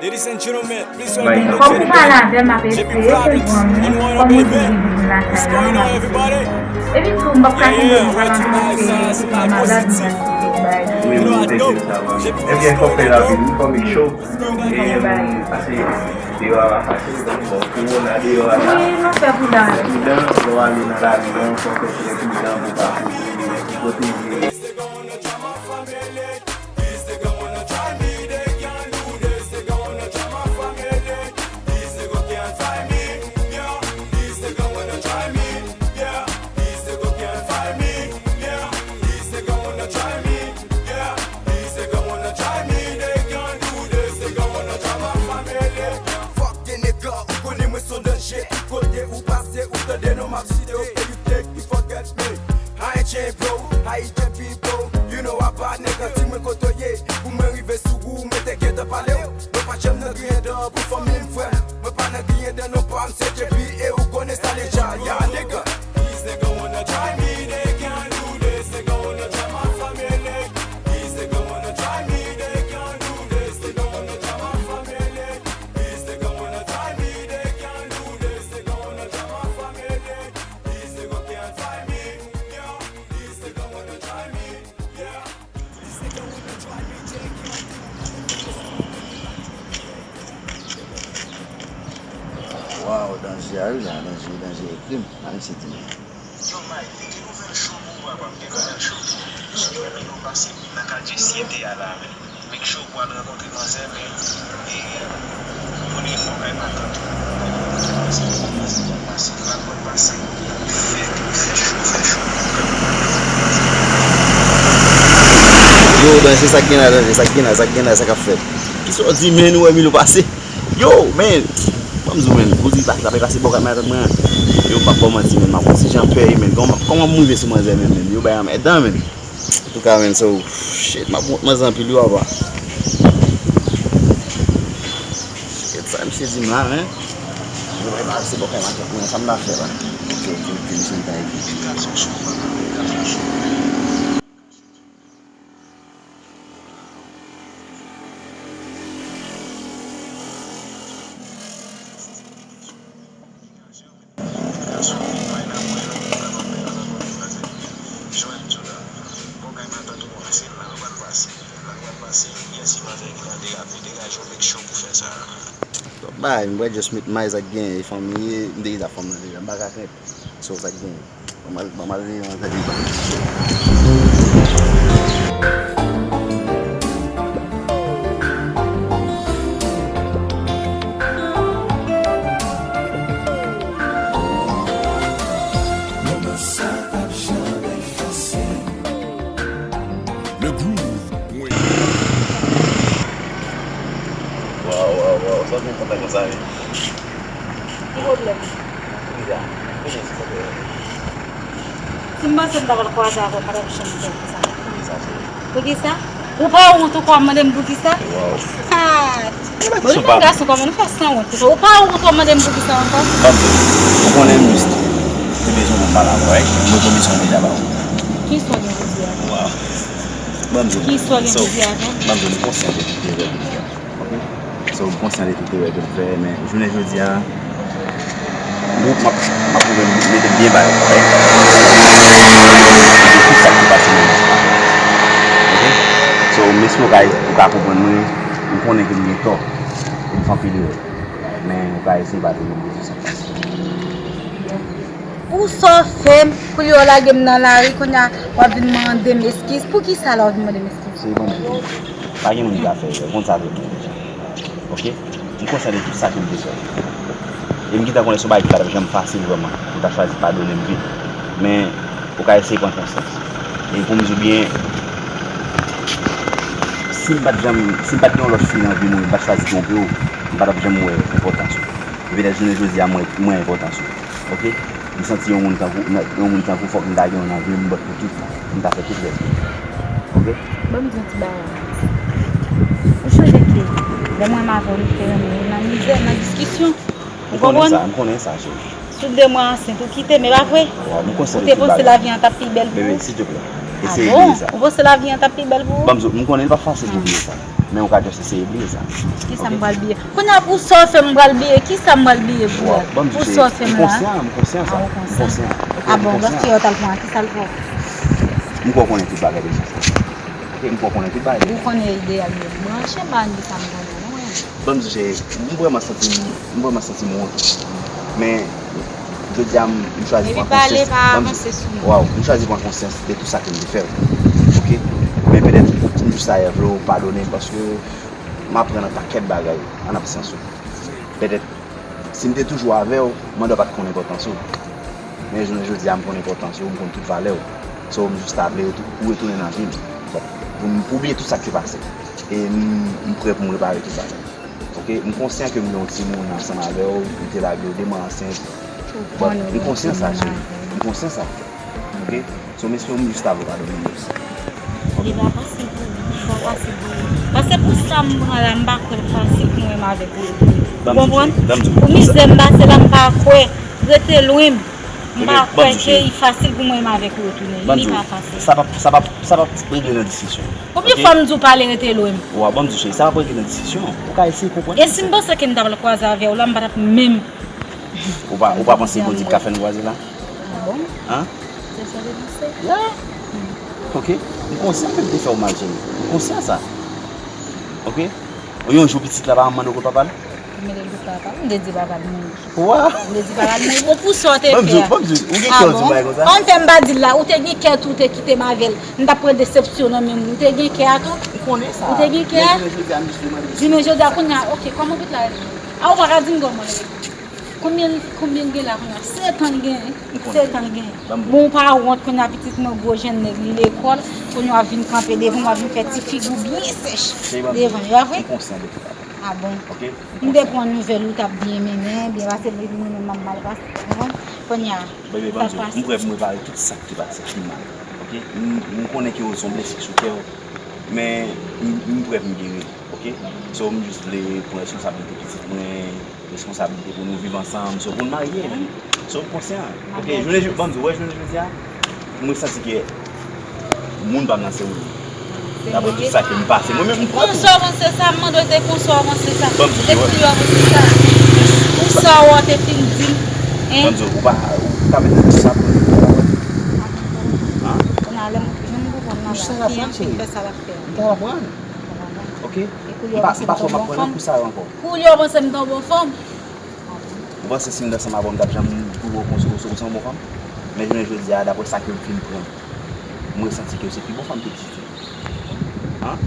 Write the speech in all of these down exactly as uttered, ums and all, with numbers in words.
Ladies and gentlemen, please welcome the Fòk ou pale avè m, m ap eseye konprann ou. Kòm ou di li vin lakay la, m ap eseye. Epi tou, m p ap ka kenbe pou m pral antre nan pase, se pa malad, m pral kite bay. Wi, wi, te di sa, wi. Ebyen, fòk fè rapid, wi, fò make sure. E, pase deyò a pa fasil, bon, kowona deyò a la. Wi, nou fè pou dal. Pridan, lè w ale nan lari, non, fòk ou fè pridan pou pa pwoteje, pwoteje. Fuck the nigga, ou konnen mwen son danje. Tout kote ou pase, ou tande non m ap site w. And you take me for get me. I ain't chain bro, I ain't J P bro. You know I bad nigga, di mwen kote w ye. Pou mwen rive sou ou, mwen te gentan pale w. Mwen pa janm nan griyen dan pou fanmi m, frè. Mwen pa nan griyen dan non pa m, se J P e ou konnen sa deja. Ya nigga. These nigga wanna try me, they can't do this. Nigga wanna try my family. These nigga wanna try me, they can't do this. Nigga wanna try my family. These nigga wanna try me, they can't do this. Nigga wanna try my family. These nigga can't try me. Yeah. These nigga wanna try me. Yeah. Waw, danje a wi la, danje, danje ekri m. A mesye di m. Yo, Mike, li gen nouvèl cho pou ou, papa, m gen nouvèl cho pou ou. Jimmy Camilo pase nan katye Syede a la, men. Make sure pou al rankontre manzè, men, e, ou konnen, mwen kay matant ou. Pase, pase, pase, pral pase. Fè, fè cho, fè cho. Yo, danje, sa k gen la, danje, sa k gen la, sa k gen la, sa k ap fèt. Kisa w di, men, ou wè Milo pase? Yo, men, ban m di w, men, ou di pa, pa pase bò kay matant mwen an. Yo, m p ap ba w manti, men, m ap yon ti jan pè, men, kòman, kòman m rive sou manzè, men, men, yo bay anmèdan, men. Antouka, men, so, shit, m ap wont manzè anpil wi, papa. Shit, sa misye di m la, men. Yo bay pase bò kay matant mwen, sa m ta fè la? Ok, ok, ok, misye m ta ekri. Bay, m wè just met may sa k gen, e fanmi ye, m te di a fanm nan deja, m pa ka krent. So, sa k gen. Ban m al, ban m al veye yon zèl li ban m. Le Groove. Waw, waw, waw, sa w gen kontan konsa, wi. Ki pwoblèm? Ki sa? Ki sa, ki sa? Si m panse m ta pral kwaze avè w, m pa t ap janm fè sa. Poukisa, cheri? Poukisa? Ou pa wont ou kwè w ap mande m poukisa? Waw. Ha! Bon, li pa gason, kòman nou fè sanwont konsa? Ou pa wont ou ap mande m poukisa ankò? Ban m di w, ou konnen m jis te bezwen pou m pale avè w, right? Mwen komisyon deja ba ou. Ki swa gen pou di a? Waw. Ban m di w. Ki swa gen pou di a, non? Ban m di w, m konsyan de tout erè ke m fè. Ok? So, m konsyan de tout erè ke m fè, men jounen jodi a, m ap, m ap mete m byen ba yo, right? De tout sa ki pase nan lavi. Ok? So, m espere w ka, ou ka konprann mwen, m konnen ke m gen tò, e m fè anpil erè. Men, ou ka eseye padone m de tout sa k pase. Pou sa w fè m, kounye a w lage m nan lari, kounye a w ap vin mande m eskiz. Poukisa la w vin mande m eskiz? Se bon, pa gen moun ki ka fè erè, m konn sa trè byen deja. Ok? M konsyan de tout sa ke m te fè. E m gentan konnen se yon bagay ki pa t ap janm fasil vrèman, pou w ta chwazi padone m vit. Men, ou ka eseye pran konsyans. E pou m di w byen, si m pa t janm, si m pa t gen yon lòt fi nan vi mwen, m pa t chwazi twonpe w, m pa t ap janm wè enpòtans ou. E petèt jounen jodi a, m wè, m wè enpòtans ou. Ok? M santi yon moun tankou, yon moun tankou fòk m ta gen yon nan vi m, but pou tout, pou m ta fè tout rès mwen. Ok? Ban m di yon ti bagay. Ou sonje ke lè mwen avè w, nou te renmen, nou nan mizè, nan diskisyon. Ou konprann? M konnen sa, m konnen sa, cheri. Sou de mwa ansent, ou kite m, e pa vre? Ou te panse lavi an t ap pi bèl pou ou? Bebe, silteplè, eseye bliye sa. Ou panse lavi an t ap pi bèl pou ou? Ban m di w, m konnen li p ap fasil pou bliye sa. Men ou ka just eseye bliye sa. Kisa m pral bliye? Kounye a pou sa w fè m pral bliye, kisa m pral bliye pou sa w fè m la? M konsyan, m konsyan sa. M konsyan. Ah bon, lòt fi yo t al pran, kisa l fè w? M kwè w konnen tout bagay deja. Ok, m kwè w konnen tout bagay deja. Ou konnen ideyal yo. Branche ba n di sa m konnen, non. Ban m di w, cheri, m vrèman santi m, m vrèman santi m wont. Men, jodi a, m, m chwazi pran konsyans. Epi pale, pa avanse sou mwen. Waw, m chwazi pran konsyans de tout sa ke m te fè w. Ok? Men petèt, m jis ta vle w padone m paske m aprann yon pakèt bagay an absans ou. Petèt, si m te toujou avè w, mwen pa t konn enpòtans ou. Men jounen jodi a, m konn enpòtans ou, m konn tout valè w. So, m jis ta vle ou retounen nan vi m. Pou m, pou bliye tout sa k te pase. E m, m prè pou m repare tout bagay. Ok, m konsyan ke m gen yon timoun ansanm avè w, m te lage w de mwa ansent. But, m konsyan sa, cheri. M konsyan sa. Ok? So, m espere m jis ta vle w padone m. Ok? Li pa fasil pou ou, li pa fasil pou ou. Paske pou sa m pran la, m pa kwè l fasil pou mwen menm avèk ou retounen. Ou konprann? Pou mizè m pase la, m pa kwè. Rete lwen m. M pa kwè ke li fasil pou mwen menm avèk ou retounen. Li pa fasil. Sa p ap, sa p ap, sa p ap regle nan diskisyon. Konbyen fwa m di w pale rete lwen m? Wa, ban m di w, cheri, sa p ap regle nan diskisyon. Ou ka eseye konprann. E si m panse ke m ta pral kwaze avè w la, m pa t ap menm. Ou pa, ou pa panse Bondye ka fè n kwaze la? Ah bon? Hein? Se sa w te panse? Yeah. Ok. M konsyan ke m te fè w mal, cheri. M konsyan sa. Ok? Yon jou pitit la pa mande w kote papa l? M mete l kote papa l. M te di papa l mouri. Wa! M te di papa l mouri. Bon, pou sa w te fè a. Ban m di w, ban m di w, ou gen kè w di yon bagay konsa? Kòman fè m pa di l la? Ou te gen kè tou, ou te kite m avè l. M t ap pran desepsyon nan men m. Ou te gen kè a tou? M konnen sa. Ou te gen kè a? Men jounen jodi a, m jis demande. Jounen jodi a, kounye a, ok, kòman pitit la rele? A, ou pa ka di m kòman l rele? Konbyen, konbyen l gen la kounye a? Sèt an l genyen. Sèt an l genyen. Bon, ou pa wont kounye a pitit mwen gwo jèn nèg li lekòl, kounye a w ap vin kanpe devan m, w ap vin fè ti figi w byen sèch devan yo, a vre? M konsyan de tout sa. Ah bon? Ok? M te pran nouvèl ou t ap byen mennen, byen pase, men mwen menm m ap mal pase, ou konprann? Kounye a, sa k pase? Bebe, ban m di w, m prè pou m repare tout sa k te pase pi mal. Ok? M, m konnen ke w se yon blesi sou kè w, men m, m prè pou m geri. Ok? So, m jis vle pran responsablite pitit mwen, responsablite pou nou viv ansanm, so pou n marye, man. So, m konsyan. Ok, jounen jodi, ban m di w, wè, jounen jodi a, mwen santi ke moun pa m nan se ou. Daprè tout sa ke m pase, mwen menm, m pran tou. Konsa w panse sa, m mande w te konsa w panse sa. Ban m di w, te wè. Pou yo panse sa. Pou sa w te fin di m, hein? Ban m di w, ou pa, ou ka mete sa pou mwen. Hein? Kounye a, lè m, lè m konprann nan la, fi an fin fè sa l ap fè a. M ta aprann. Ok? E kounye a, ou panse m t yon bon fanm? Kounye a, ou panse m t yon bon fanm? Ou panse si m t ansanm avè w, m t ap janm twouve w konsa, konsa, konsa yon bon fanm? Men jounen jodi a, daprè sa ke m fin pran, mwen santi ke se pi bon fanm ki egziste. Hein?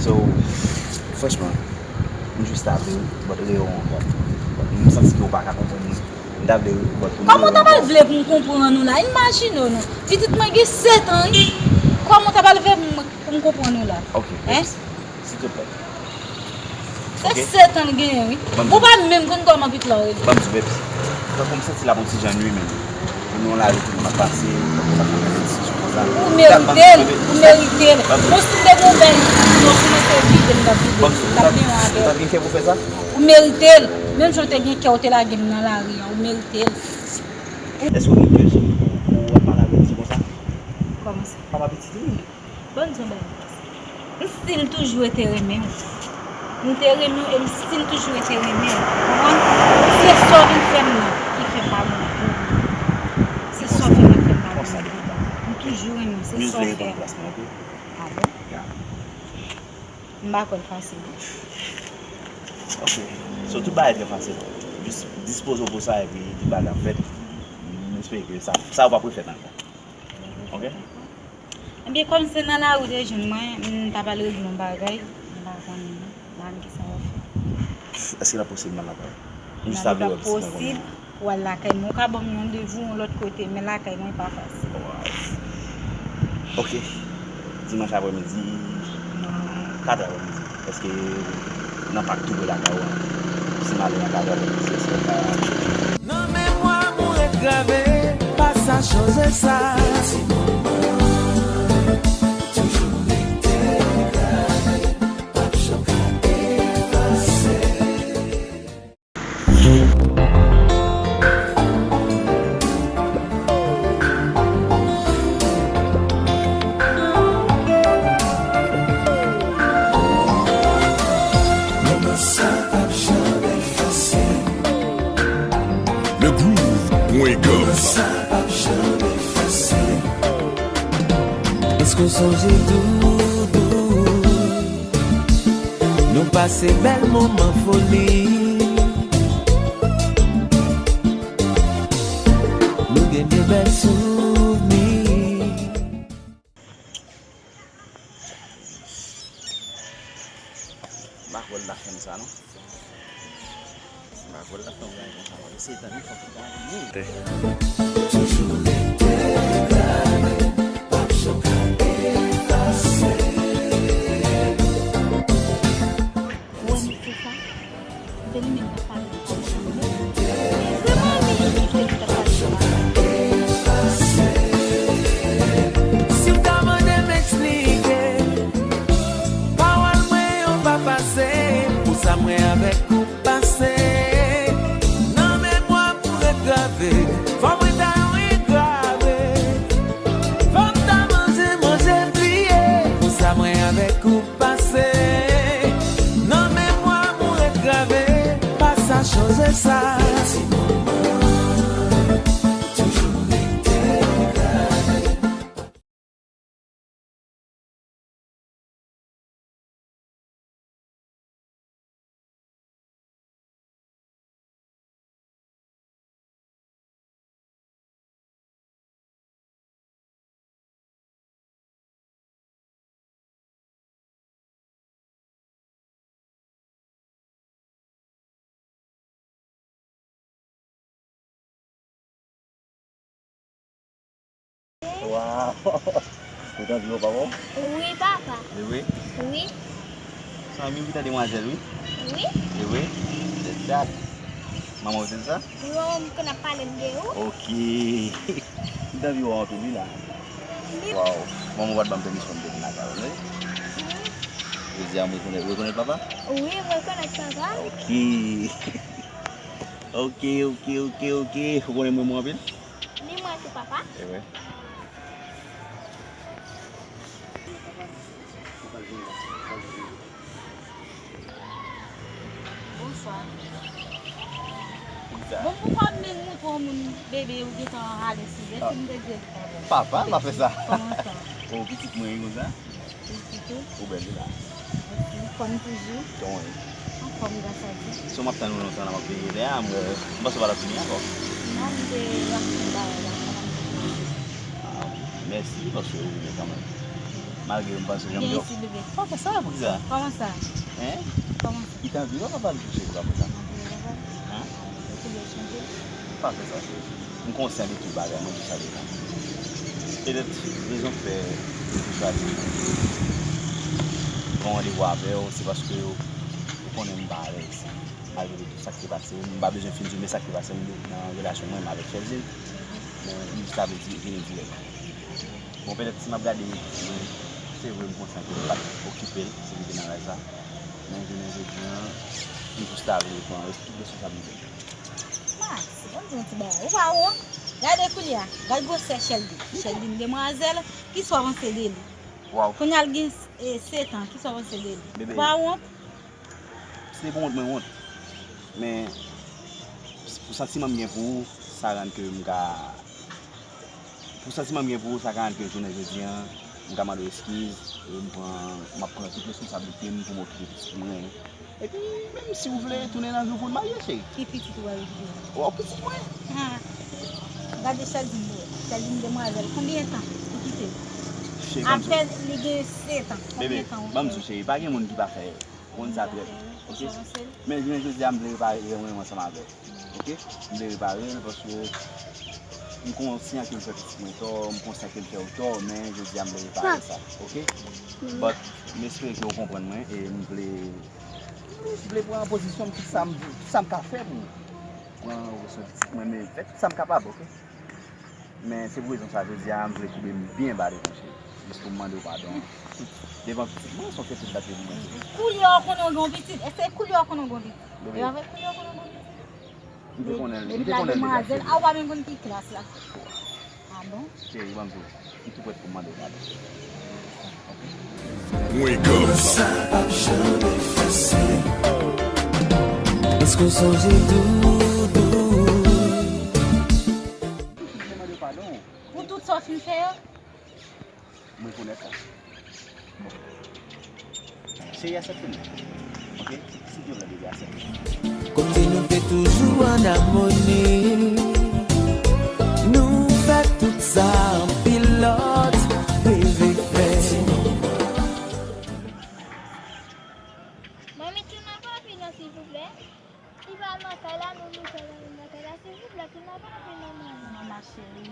So, franchman, m jis ta vle bat reyon ankò. M santi ke w pa ka konprann mwen. M ta vle bat pou nou. Kòman w ta pral vle pou m konprann ou la? Imajine w non. Pitit mwen gen sèt an, wi. Kòman w ta pral vle pou m, pou m konprann ou la? Ok, hein? Silteplè. Se sèt an l genyen, wi. Ou pa menm konn kòman pitit la rele. Ban m di w, bebe. Tankou m santi l ap yon ti jan nui menm. Pou nou lari tou m ap pase, tankou m ap fè yon ti sou konsa. Ou merite l, ou merite l. Bon, si m te gen yon bèl pitit, non, pou mwen se vide, m t ap vide. M t ap gen yon avè l. Ou t ap gen kè pou fè sa? Ou merite l. Menm jan w te gen kè, w te lage m nan lari a, ou merite l. Èske w gen kè, cheri, pou w ap pale avè l di konsa? Kòman sa? Papa pitit ou, wi. Ban m di w yon bagay. M still toujou rete renmen w. M te renmen w e m still toujou rete renmen w. Konprann? Se sa w vin fè m nan ki fè m pa renmen w. Se sa w vin fè m pa renmen w. M toujou renmen w. Se sa w fè. Ah bon? M pa kwè l fasil non. Ok. So, tout bagay trè fasil. Jis dispoze w pou sa epi tout bagay ap fèt. M espere ke sa, sa yo p ap refèt ankò. Ok? Ebyen, kòm se nan lari w te jwenn mwen, m ta pral regle yon bagay. M pa konn, m pa konn kisa w ap fè. Èske l ap posib m al lakay ou? M jis ta vle wè pitit mwen kounye a. Ou al lakay mwen, ou ka ban m yon randevou yon lòt kote, men lakay mwen pa fasil. Ok. Dimanch aprèmidi, nan kat è aprèmidi. Èske nan pak tou pre lakay ou an? Si m ale nan kat è aprèmidi, èske w ka... Nan memwa m ou ret grave, pasaj chanje sa. Ti moman, toujou rete grave, pa janm ka efase. Sa p ap janm efase. Èske w sonje Doudou? Nou pase bèl moman foli. Nou gen de bèl souvni. M pa kwè l ta fè m sa, non. M pa kwè l ta fè m bagay konsa, non. Mesye, tann, fòk li ta vini. Toujou rete grave, p ap janm ka efase. Ou wè mesye sa? Se li menm k ap pale. Se manmi li, se li k ap pale. Si w ta mande m eksplike, pawòl mwen yo pa pase, pou sa mwen avèk ou pase. Nan memwa m ou ret grave, fò mwen ta engrave. Fò m ta manje, manje bliye, pou sa mwen avèk ou pase. Nan memwa m ou ret grave, pa sa chanje sa. Ti moman, toujou rete grave. Waw! Ou t anvi wè papa w? Wi, papa. E wi? Wi. Se yon moun ki tande demwazèl, wi. Wi. E wi? Se dat. Manman w te di sa? Wi, manman m konn ap pale m de ou. Ok. M t anvi wè w anpil, wi, la. Wi. Waw. Manman w pa t ban m pèmisyon m te vin lakay ou, non? Wi. Jodi a, m rekonèt, ou rekonèt papa? Wi, m rekonèt papa. Ok. Ok, ok, ok, ok. Ou konnen m renmen w anpil? Ni mwen tou, papa. E wi. Bonswa. Kisa? Bon, poukwa m menm montre yon moun bebe ou gentan ale sou zèt, si m te di l papa. Papa, pa fè sa. Kòman sa? O, pitit mwen konsa? Pitit ou? Ou bèl wi la. Mèsi. Anfòm toujou? Wi. Anfòm, gras a Dye. Si w m ap tann ou lontan la, m ap veye lè a, m, m panse w pa t ap vini ankò. Non, m te ap fè bagay la, sa m ap vini. Ah, mèsi paske ou vini kanmenm. Malgre m panse jan m te... Byen isi, bebe. Pa fè sa, poukisa? Kòman sa? Hein? Kòman sa? Li t anvi wè papa l tou, cheri, pa fè sa. Anvi wè papa? Hein? Ou koulye chanje? Pa fè sa, cheri. M konsyan de tout bagay, mwen di sa deja. Petèt, rezon k fè m te chwazi pran randevou avè w, se paske ou konnen m pa alèz. Malgre de tout sa k te pase, m pa bezwen fin di w, men sa k te pase m nan relasyon mwen avèk Chèlzin. Men m jis ta vle di, vini dirèk. Bon, petèt, si m ap gade, se vre, m konsyan ke m pa t okipe l, si li te nan laj sa. Men jounen jodi a, m jis ta vle pran res-, tout responsablite m. Max, ban m di yon ti bagay. Ou pa wont? Gade koulye a. Gade gwosè Shelby. Shelby, demwazèl, kisa w panse de li? Waw. Kounye a l gen, e, sèt an. Kisa w panse de li? Bebe. Ou pa wont? Si se pou wont, mwen wont. Men, pou santiman m gen pou ou, sa rann ke m ka Pou santiman m gen pou ou, sa ka rann ke jounen jodi a, m ka mande w eskiz, e m pran, m ap pran tout responsablite m pou m okipe pitit mwen. Epi, menm si w vle tounen nan vi w pou n marye, cheri. Ki pitit ou pral okipe? Waw, pitit mwen. Ah. Gade Shelby m wè. Shelby m demwazèl. Konbyen tan ou kite l? Cheri, ban m di w. Apèn li gen sèt an. Bebe, konbyen tan ou fè? Ban m di w, cheri, pa gen moun ki pafè. Ou konn sa trè byen. Ok? Men jounen jodi a, m vle repare erè mwen ansanm avè w. Ok? M vle repare l paske m konsyan ke m fè pitit mwen tò, m konsyan ke m fè w tò, men jodi a m vle repare sa. Ok? But, m espere ke w konprann mwen e m vle, m vle pran pozisyon m, tout sa m, tout sa m ka fè pou pran resous pitit mwen, men fè tout sa m kapab, ok? Men se pou rezon sa, jodi a, m vle koube m byen ba devan w, cheri. Jis pou m mande w padon. Devan pitit mwen, se yon fèt dat depi mwen. Koulye a w konnen w gen yon pitit? Èske koulye a w konnen w gen yon pitit? Bebe. E avèk koulye a w konnen w gen yon pitit? M te konnen l, m te konnen l deja, cheri. Depi l demwazèl, a, ou pa menm konn ki klas la. Ah bon? Cheri, ban m di w, m tou prèt pou m mande w padon. Wake up. Sa p ap janm efase. Èske w sonje Doudou? Sa w fin fè yo? M rekonèt sa. Bon. Cheri, aksepte m. Ok? Silvouplè, bebe, aksepte. Kote nou te toujou an amoni. Nou fè tout sa anpil lòt reve fè. Manmi, tounen papi non, silvouplè. Li pa nan kay la, nou nou fè nan kay la, silvouplè, tounen papi non, manmi. Manman cheri.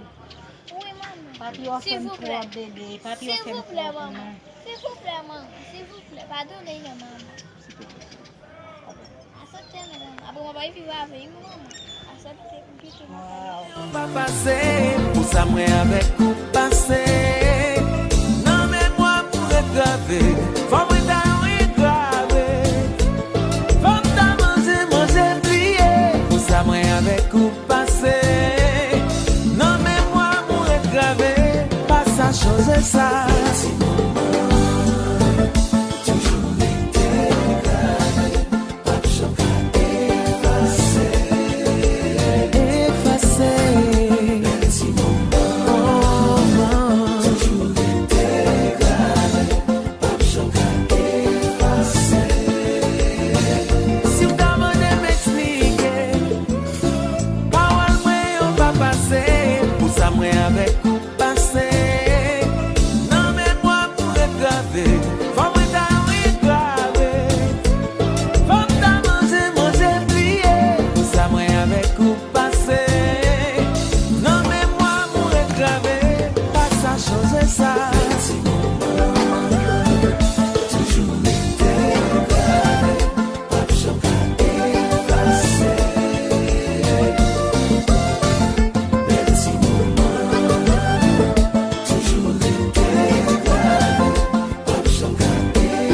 Wi, manmi. Papi yo fè m twòp, bebe. Papi yo fè m Silvouplè, twòp, manmi. non. Silvouplè, manmi. Silvouplè, padone non, manmi. Aksepte non, manmi. Aksepte non, manmi. Apre mwen pa viv avè m, manmi. Aksepte m kite mwen. Waw. Ou pa pase, pou sa mwen avèk ou pase. Nan memwa m ou ret grave, fò mwen ta yon engrave. Fò m ta manje, manje bliye, pou sa mwen avèk ou pase. Nan memwa m ou ret grave, pa sa chanje sa. Ti moman toujou rete grave. P ap janm ka efase. Efase. Bèl ti moman. Toujou rete grave. P ap janm ka efase. Si w ta mande m eksplike, pawòl mwen yo pa pase. Pou sa mwen avèk ou pase. Nan memwa m ou ret grave, fò mwen ta yon engrave. Fò m ta manje, manje bliye, pou sa mwen avèk ou pase. Nan memwa m ou ret grave, pa sa chanje sa.